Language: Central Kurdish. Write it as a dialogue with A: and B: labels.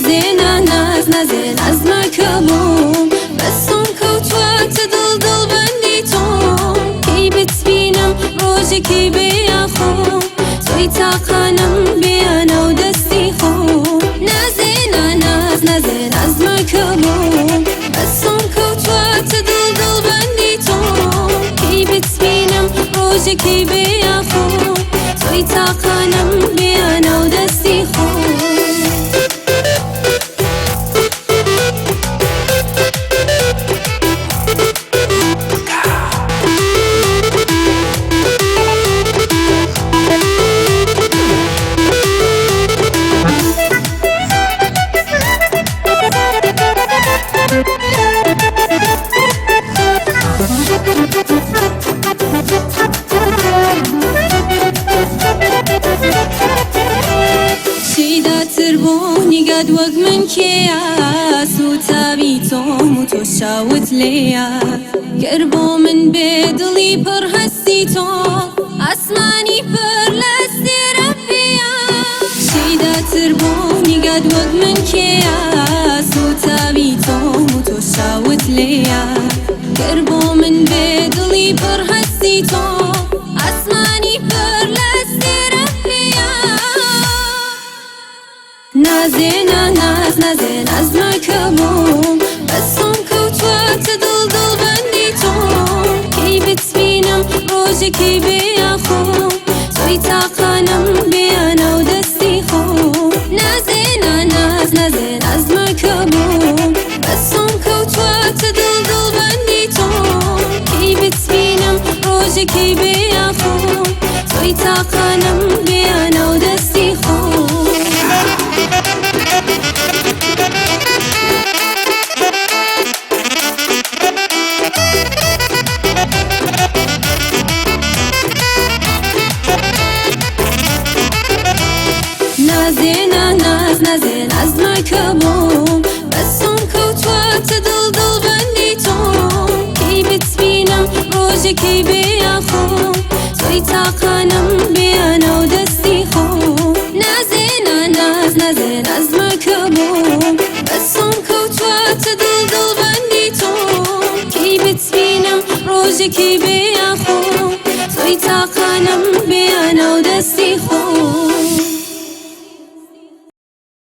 A: نازێ نا ناز نازێ ناز مەکە بۆم، بەسم کەوتووەتە دڵ دڵبەندی تۆم. کەی بتبینم ڕۆژێکی بێ یاخۆم، تۆی تاقانم بێیانە و دەستی خۆم. نازێ نا ناز نازێ ناز مەکە بۆم، بەسم کەوتووەتە دڵ دڵبەندی تۆم. کەی بتبینم ڕۆژێکی بێ یاخۆم، تۆی تاقانم بێیانە و دەستی خۆم. شیداتر بۆ نیگات وەک من کێیە، سوتاوی تۆم و تۆ شاوت لێیە. گەر بۆ من بێ دڵی پڕ هەستی تۆ، ئاسمانی پڕ لە ئەستێرە پێیە. شیداتر بۆ نیگات وەک من کێیە، سوتاوی تۆم و تۆ شاوت لێیە. گەر بۆ من بێ دڵی پڕ هەستی تۆ، ئاسمانی پڕ لە ئەستێرە پێیە. نازێ نا ناز نازێ ناز مەکە بۆم، بەسم کەوتووەتە دڵ دڵبەندی تۆم. کەی بتبینم ڕۆژێکی بێ یاخۆم، تۆی تاقانم بێیانە و دەستی خۆم. نازێ نا ناز نازێ ناز مەکە بۆم، بەسم کەوتووەتە دڵ دڵبەندی تۆم. کەی بتبینم ڕۆژێکی بێ یاخۆم، تۆی تاقانم بێیانە و دەستی خۆم. نازێ نا ناز نازێ ناز مەکە بۆم، بەسم کەوتووەتە دڵ دڵبەندی تۆم. کەی بتبینم ڕۆژێکی بێ یاخۆم، تۆی تاقانم بێیانە و